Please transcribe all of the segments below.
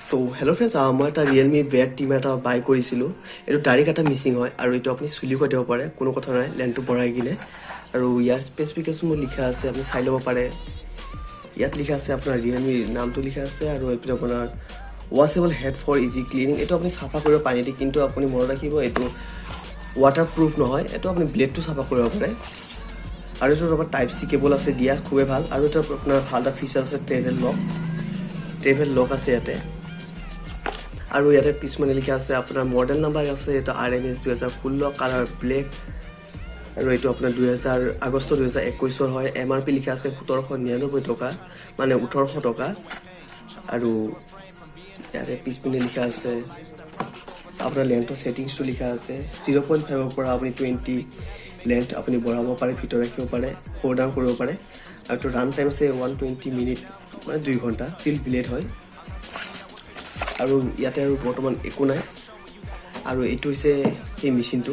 চ' hello' friends, মই এটা Realme bread trimmer এটা বাই কৰিছিলোঁ। এইটো দাড়ি কাটা মেচিন হয় আৰু এইটো আপুনি চুলিও কাটিব পাৰে, কোনো কথা নাই, লেন্থটো বঢ়াই কিনে। আৰু ইয়াৰ স্পেচিফিকেশ্যন মোৰ লিখা আছে, আপুনি চাই ল'ব পাৰে। ইয়াত লিখা আছে, আপোনাৰ ৰিয়েলমি নামটো লিখা আছে আৰু এইপিনে আপোনাৰ washable head for easy cleaning। এইটো আপুনি চাফা কৰিব পানী দি, কিন্তু আপুনি মনত ৰাখিব, এইটো ৱাটাৰ প্ৰুফ নহয়। এইটো আপুনি ব্লেডটো চাফা কৰিব পাৰে। আৰু এইটো আপোনাৰ টাইপ চি কেবল আছে দিয়া, খুবেই ভাল। আৰু এইটো আপোনাৰ ভাল এটা ফিচাৰ আছে, ট্ৰেভেল লক, ট্ৰেভেল লক আছে ইয়াতে। আৰু ইয়াতে পিছমানে লিখা আছে, আপোনাৰ মডেল নাম্বাৰ আছে। এইটো আৰএমএছ 2016, কালাৰ ব্লেক। আৰু এইটো আপোনাৰ আগষ্ট 2021ৰ হয়। এমআৰপি লিখা আছে 1799 টকা, মানে 1800 টকা। আৰু ইয়াতে পিছপিনে লিখা আছে, আপোনাৰ লেন্থৰ ছেটিংছটো লিখা আছে। 0.5ৰ পৰা আপুনি 20 লেন্থ আপুনি বঢ়াব পাৰে, ভিতৰত ৰাখিব পাৰে, সৰু ডাঙৰ কৰিব পাৰে। আৰু এইটো ৰান টাইম আছে 120 মিনিট, মানে 2 ঘণ্টা। ষ্টিল ব্লেড হয়। আৰু ইয়াতে আৰু বৰ্তমান একো নাই। আৰু এইটো হৈছে সেই মেচিনটো,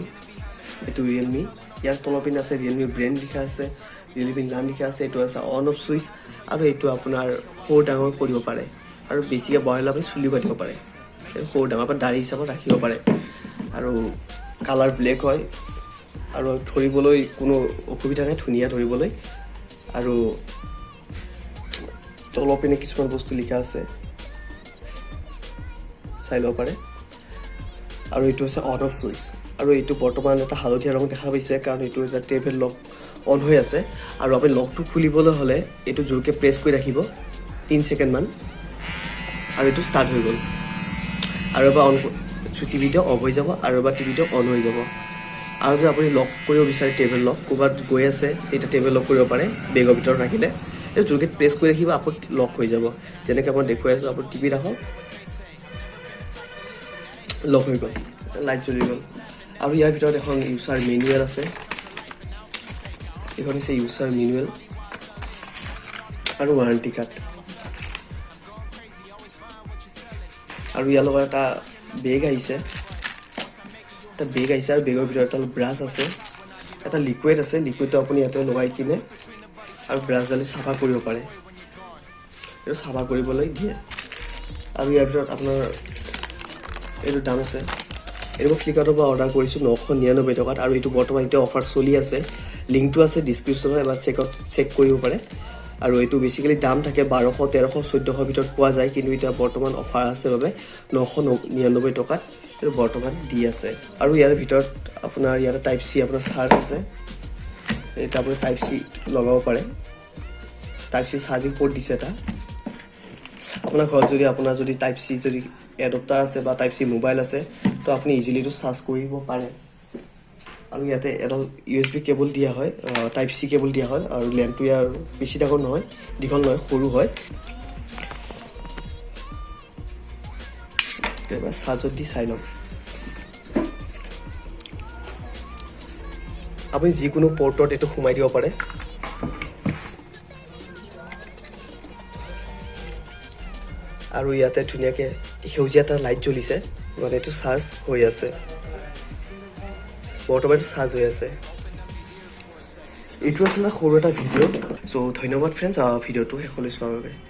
এইটো ৰিয়েলমি। ইয়াৰ তলৰ পিনে আছে ৰিয়েলমি ব্ৰেণ্ড লিখা আছে, ৰিয়েলমি নাম লিখা আছে। এইটো আছে অন অফ চুইচ। আৰু এইটো আপোনাৰ সৰু ডাঙৰ কৰিব পাৰে আৰু বেছিকৈ বঢ়ালে আপুনি চুলিও কাটিব পাৰে। এই সৰু ডাঙৰ পৰা দাড়ি হিচাপত ৰাখিব পাৰে। আৰু কালাৰ ব্লেক হয় আৰু ধৰিবলৈ কোনো অসুবিধা নাই, ধুনীয়া ধৰিবলৈ। আৰু তলৰ পিনে কিছুমান বস্তু লিখা আছে, চাই ল'ব পাৰে। আৰু এইটো হৈছে অন অফ চুইচ। আৰু এইটো বৰ্তমান এটা হালধীয়া ৰং দেখা পাইছে, কাৰণ এইটো এটা ট্ৰেভেল লক অন হৈ আছে। আৰু আপুনি লকটো খুলিবলৈ হ'লে এইটো জোৰকৈ প্ৰেছ কৰি ৰাখিব 3 ছেকেণ্ডমান আৰু এইটো ষ্টাৰ্ট হৈ গ'ল। আৰু এবাৰ অন, টিভিটো অফ হৈ যাব আৰু এবাৰ টিভিটো অন হৈ যাব। আৰু যদি আপুনি লক কৰিব বিচাৰে, ট্ৰেভেল লক, ক'ৰবাত গৈ আছে, তেতিয়া ট্ৰেভেল লক কৰিব পাৰে। বেগৰ ভিতৰত ৰাখিলে এইটো জোৰকৈ প্ৰেছ কৰি ৰাখিব, আকৌ লক হৈ যাব। যেনেকৈ মই দেখুৱাই আছোঁ, আপুনি টিভি ৰাখক, লক হৈ গ'ল, লাইট জ্বলি গ'ল। আৰু ইয়াৰ ভিতৰত এখন ইউজাৰ মেনুৱেল আছে। এইখন হৈছে ইউজাৰ মেনুৱেল আৰু ৱাৰেণ্টি কাৰ্ড। আৰু ইয়াৰ লগত এটা বেগ আহিছে, এটা বেগ আহিছে। আৰু বেগৰ ভিতৰত এটা ব্ৰাছ আছে, এটা লিকুইড আছে। লিকুইডটো আপুনি ইয়াতে লগাই কিনে আৰু ব্ৰাছডালি চাফা কৰিব পাৰে। এইটো চাফা কৰিবলৈ দিয়ে। আৰু ইয়াৰ ভিতৰত আপোনাৰ এইটো দাম আছে। এইটো মই ফ্লিপকাৰ্টৰ পৰা অৰ্ডাৰ কৰিছোঁ 999 টকাত। আৰু এইটো বৰ্তমান এতিয়া অফাৰ চলি আছে। লিংকটো আছে ডিছক্ৰিপশ্যনত, এবাৰ চেক কৰিব পাৰে। আৰু এইটো বেচিকেলি দাম থাকে 1200, 1300, 1400ৰ ভিতৰত পোৱা যায়। কিন্তু এতিয়া বৰ্তমান অফাৰ আছে বাবে 999 টকাত এইটো বৰ্তমান দি আছে। আৰু ইয়াৰ ভিতৰত আপোনাৰ ইয়াতে টাইপ চি আপোনাৰ চাৰ্জ আছে। এইটো আপুনি টাইপ চি লগাব পাৰে। টাইপ চি চাৰ্জিং পৰ্ট দিছে এটা। আপোনাৰ ঘৰত যদি আপোনাৰ যদি টাইপ চি যদি এডপ্টাৰ আছে বা টাইপ চি মোবাইল আছে, তো আপুনি ইজিলি এইটো চাৰ্জ কৰিব পাৰে। আৰু ইয়াতে এডাল ইউএছবি কেবল দিয়া হয়, টাইপ চি কেবল দিয়া হয়। আৰু লেন্থটো ইয়াৰ বেছি ডাঙৰ নহয়, দীঘল নহয়, সৰু হয়। এবাৰ চাৰ্জত দি চাই ল'ম। আপুনি যিকোনো পৰ্টত এইটো সোমাই দিব পাৰে। আৰু ইয়াতে ধুনীয়াকৈ সেউজীয়া এটা লাইট জ্বলিছে, মানে এইটো চাৰ্জ হৈ আছে। বৰ্তমান এইটো চাৰ্জ হৈ আছে। এইটো আছিলে সৰু এটা ভিডিঅ'। চ' ধন্যবাদ ফ্ৰেণ্ডছ, ভিডিঅ'টো শেষলৈ চোৱাৰ বাবে।